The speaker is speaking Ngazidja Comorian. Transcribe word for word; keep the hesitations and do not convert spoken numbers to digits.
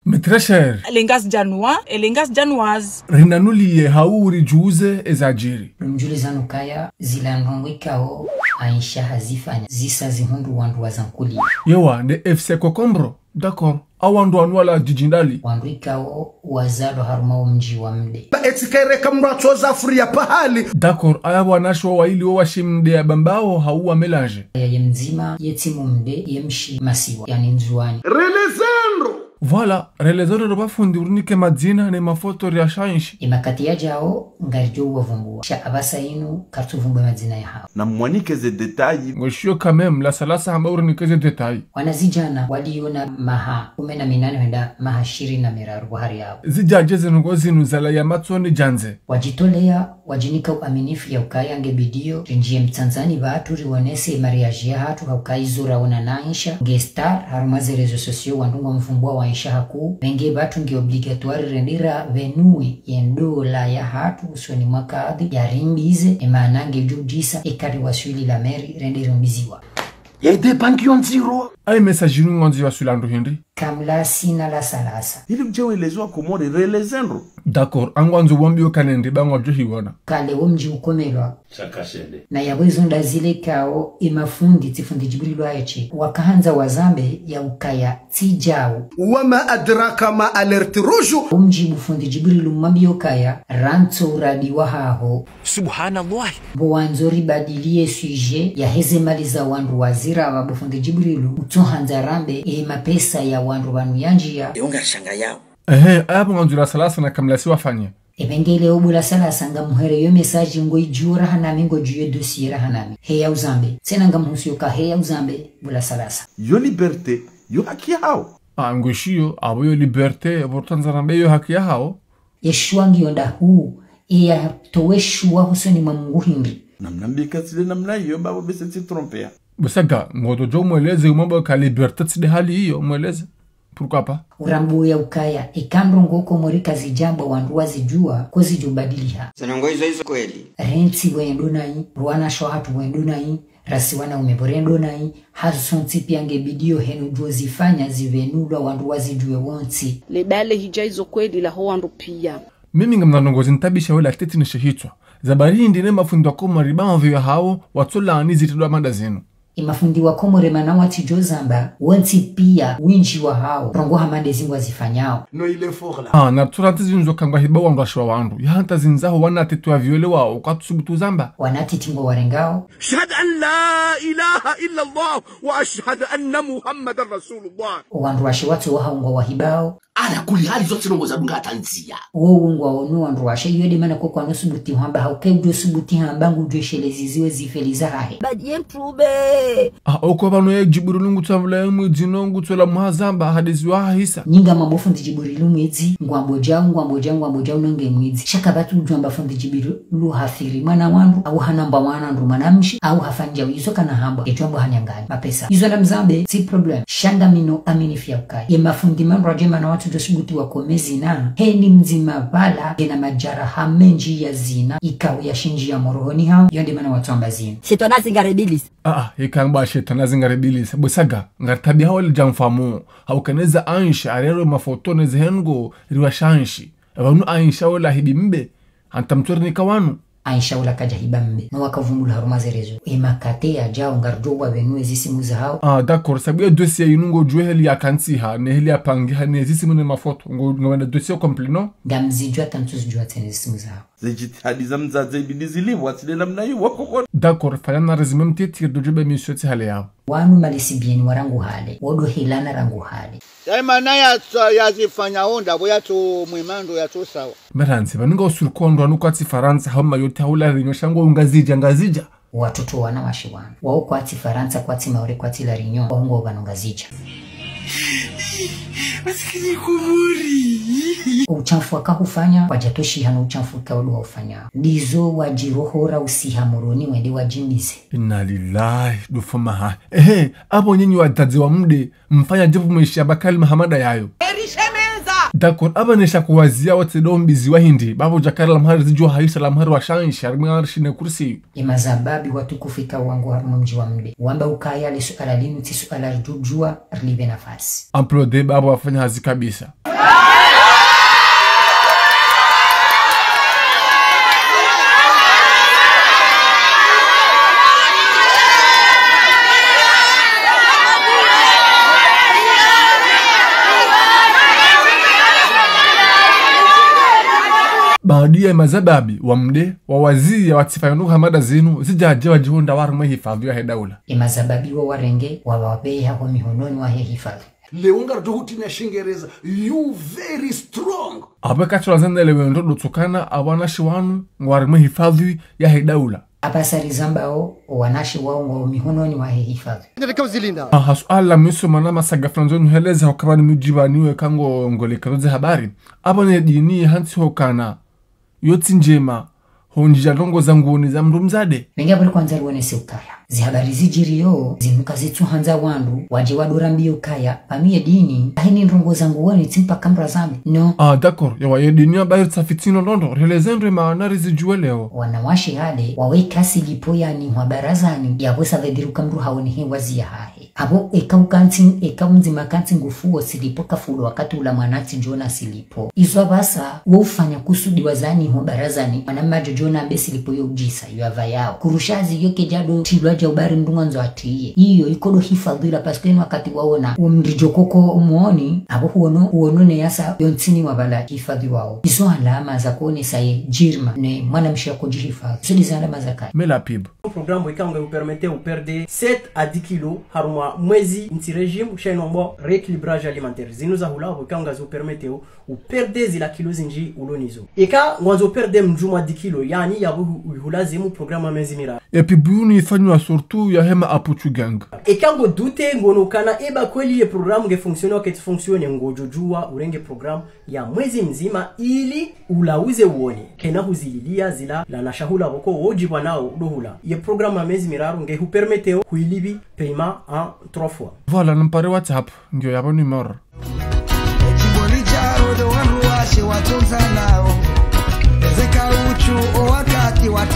Mes très chers. Les Ngazidjanois et les Ngazidjanoises. Rinanuliye hau ridjuze ezadjiri. Mdjulizano kaya zila ndrongoo ikao Aisha hazifanya zisa zihundru wandru wa zankuli. Yewa, nde F C Kokombro. D'accord. Awo wandru wanu walawa djidji ndali. Wandru ikao wazalwa harumwa omdji wa Mde. Ba etsi kaireka mndru atsoza furi ya pahali. D'accord. Aya wanashe waili wo washi Mde ya Bambao hau wa mélange. Yaye mdzima, ye tsi Mde, ye mshi Masiwa, yaani Ndzuani. Relezandro. Voilà, relezandro ro bafundi urinike madzina ne mafoto riashainshi. Emakati yadjao, ngaridjo uwavumbua. Sha apvasa inu, karitsu vumbua madzina yahao. Na mwanike ze détails. Ngoshiyo quand même, Lasalasa hamba urinike ze détails. Wanazidjana waliona maha kume na minane hwenda maha shirini na miraru wahari yao. Zidjadje zinu ngo zinu zalawa matsoni djandze. Wadjitolea, wadjinika uaminifu ya ukaya nge bidio, rindjiye mtsandzani pvatsu riwonese mariage yahatru ha ukaya izo raona na Aisha, nge star, harumwa ze réseaux sociaux wandru ngwamvumbua wa Aisha hakuu, pvenge pvatsu nge obligatoire rende rapvenue ye ndola yahatru usoni mwa kadhi yarimbize, emaana ngedjo djisa, eka riwaswili la mairie rende rimbiziwa. Ye de banki yo ndziro. Ayi message inu ngwandzo waswili wandru hindri. Kamlasi na Lasalasa. Ili mdje weleze wa Komori relezandro. D'accord, angwandzo wambiyo kanende ba ngwadjo hiwona. Kale wo mdji ukomelwa. Shakashende. Na yapvo izo nda zile ikao emafundi tsi fundi Djibrilu aeshe. Wakahandza wazambe ya ukaya tsi djao. وما أدراك ما الأليرت روج. Omdji bu fundi Djibrilu mwambiyo kaya, rantso uradi wahaho. Subhanallah. Bo wandzo ribadiliye sujet yaheze mali za wandru wazira wa bo fundi Djibrilu, utsohandza rambe, e mapesa ya wandru pvanu yandjiya. Yo ngarishangayao. Ehe, aya pvo ngwandzo Lasalasa na Kamlasi wafanye. Epvengele obu Lasalasa ngamhere yo message ngo idjuo raha nami ngodjuo dossier raha nami. Heya uzambe. Tsena ngamhusu yoka heya uzambe, bu Lasalasa. Yo liberté, yo haki yahao. Ah, ngoshiyo, apvo yo liberté, pvo ritsandza rambe yo haki yahao. Ye shuwa ngiyo nda huu, eya towe shuwa hosoni mwa Mungu hindri. Namna mbi katsile namna iyo, bapvo bese tsi trompea. Bo Saga, ngodjo mweleze umwambe ka liberté tsi de hali iyo, mweleze. Pourquoi pas ? Urambuya ukaya, eka ndrongoo Komori kazidjambwa wandru wazidjua, kozidjo badiliha. Zinu ngo izo izo kweli. Rentsi wendo nayi, rwana shwahatru wendo nayi, rasi wanaume pvo rendo nayi, hasontsi pia nge bidio henu djuo zifanya zivenulwa wandru wazidjue wontsi. Le dale hidja izo kweli la ho wandru pia. Mimi ngamna ndrongoo zintabisha wela teti ni shihitswa. Zabari hindri ne mafundi wa Komori ba mavio hao, watsolaani zitrendwa mada zinu. Emafundi wa Komori mana watsidjo zamba, wontsi pia, windji wahao, ndrongoo hama ndezi ngwazifanyao. Non, il est fort là. Ah, na tsurati zindzo kangwa hiba wandru washiwa wandru. Yahanta zindzaho wana titi wa viole wao, kwatsusubutu zamba. Wana titi ngo warengao. أشهد أن لا إله إلا الله وأشهد أن محمدا رسول الله. Wandru washe watso wahao ngo wahibao. Ala kuli hali zontsi ndrongoo zadunga hata ndziya. Wo ungwa onu wandru washe, iyo de mana koko wanu subuti hamba, hauke udjo subuti hamba, ngudjo shelezi ziwe zifeli zahahe. Badi ye mtrube. Ah, oko pvanu ye Djibrilu ngutsavula ye mwidzi no ngutsola muhazamba, hadezi wa hahisa. Nyinga mambo fundi Djibrilu mwidzi, ngwambo djau, ngwambo djau, ngwambo djau, nonge mwidzi. Sha kapvatsi udjwamba fundi Djibrilu hafiri mwana wandru, au hanamba mwana ndru mwanamshe, au hafanya izo kana hamba, edjwambo hanyanganya. Mapesa. Izo na mzambe, tsi problème. Sha ngamino amini fia ukaya. Ye mafundi mandru adje mana watsudjo subuti wakome zina. Heni mdzima pvala, ngena majaraha mendji ya zina. Ikao yashindji ya morohoni hao, yo nde mana watsuamba zina. Shetwani azingare ibilisi. Ah, ah, ikamba shetwani azingare ibilisi. Bo Saga, ngaritabiha wali djamfamu. Hauka neza Aisha, arero mafoto neze hengo, riwashanshi. Pvanu Aisha wala hibi mbe. Hanta mtsori nika wanu. Aisha ula kadja hiba mbe. No wakavumbula harumwa ze réseaux. Emakati yadjao ngaridjo wavenue zisimu zahao. Ah, d'accord. Sabu ye dossier inu ngodjuwe heli yakantsiha, ne heli yapangiha, ne zisimu ne mafoto. Ngo, ngwenda dossier complet, non ? Ngamzidjuwa, tantsu zidjuwa tsena zisimu zahao. Ze djitihadi za mdzadze ibidi zilipvwa, tsi de namna iyo, wakoko. D'accord, fanya na résumé mtiti, ridjo djuwa be misio tsi hale yao. Wanu malesi bieni wa rangu hale, wodo helana rangu hale. Yaimana yatsa yazifanya onda, pvo yatso mwemando yatso sawa. Marandzi, pvanu nga usurukondwa nukwatsi Farantsa, hau Mayotte, hau La Réunion, sha ngo Ngazidja, Ngazidja. Watoto wana washe wanu. Wao kwatsi Farantsa, kwatsi Maore, kwatsi La Réunion, wao ngo pvanu Ngazidja. Masikini Komori. Utshafu wakahufanya, kwadjatoshiha no utshafu kaodo waufanya. Ndizo wadjirohora usiha Moroni wende wadjimbize. Inna lillahi, dufu maha. Ehe, apvo nyinyi wadzadze wa Mde, mfanya djepu mwishiya Bakari Mahamada yayo. Erishemeza. D'accord, apva nesha kuwazia watse do mbizi wa hindri, bapvo djakari la mhari zidjuwa haisa la mhari wa shanshi, harimwa arshi ne kursi. Emazababi watukufu ikao wangu harumwa mdji wa Mde. Wamba ukaya le suala linu tsi suala ridjudjuwa, rilipve nafasi. Aplaude bapvo wafanya hazi kabisa. Baadhwi ya mazababi wa mde, wa waziri ya watsifa yanu hamada zinu, zidjadje wadjihundra warimwe hifadhwi yahe daula. Ye mazababi wa warenge, wa wapveha ho mihononi wahe hifadhwi. Leo ngaridjo huti na Shingereza, you very strong. Apvo katsu la zendelewe ndo dotsukana, apvo wanashi wanu, ngwarimwe hifadhwi yahe daula. Apvasa rizambao, o wanashi wao ngo mihononi wahe hifadhwi. Ndele kauzilinda. Aha, suala la mwiso mana masaga fulani zo nuheleza hukabani mujibani weka ngo ngolekero ze habari. Apvo ne dini hantsi hukana. Yo tsi ndjema, hondjia ndrongo za nguoni za mndru mdzadze. Mengi apvo rikwandza riwonese ukaya. Ze habari zidjiriyo, zinu kazitsuhandza wandru, wadje wadorambie ukaya, pvanu ye dini, ahini ndrongo za nguoni tsi mpaka mdru azambe. No. Ah, d'accord, yawa ye dini ya bayi ritsafi tsino ndrongoo, releze ndro maana rizidjuwe leo. Wanawashe hale, waweka silipo yani hwa barazani, yapvo sa vedhiruka mndru haone he wazi yahahe. Apvo eka ukantsi, eka mdzima kantsi ngufuo silipo kafulo wakati ula mwana tsi ndjona silipo. Izo apvasa, wo ufanya kusudi wazani ho barazani, mwana mmadjo djona ambe silipo yo udjisa, yo apvayao. Kurushazi yo kedjado tilwa dja ubari mndru ngwandzo atiye. Iyo, ikodo hifadhwi la parce que inu wakati waona, umridjo koko umuoni, apvo huono, huono ne yasa yo ntsini wa pvala hifadhwi wao. Izo alama za kuonesa ye djirma, ne mwanamshe yakodjihifadhwi. Izo ndizo alama za kaya. Mela pib. Programme ikao ngayi upermete uperde sept à dix kilos harumwa mwezi ntsi régime, sha inu ambao rééquilibrage alimentaire. Zinu za hula apvo ikao ngazi upermete u-, uperde zila kilo zindji ulo nizo. Eka ngwandzo uperde mdjumwa dix kilos, yani yapvo hu-, hu-, hulazimu programme ya mezi miraru. Ye pib inu ifanywa surtout yahe ma Apuchu Gang. Eka ngo doute ngono ukana eba kweli ye programme nge fonctionne wakati fonctionne ngodjo djuwa urenge programme ya mwezi mdzima ili ulauze uone. Kena huzililia zila la na shahula pvoko wodjibwa nao udohula. Ye programme ya mezi miraru nge hupermeteo huilipvi paiement en trois fois. Voilà, nampare WhatsApp, ngiyo yapvo numéro. Ejimbo lidjao ndo wandru washe watsondza nao. Zeka uchu o wakati wa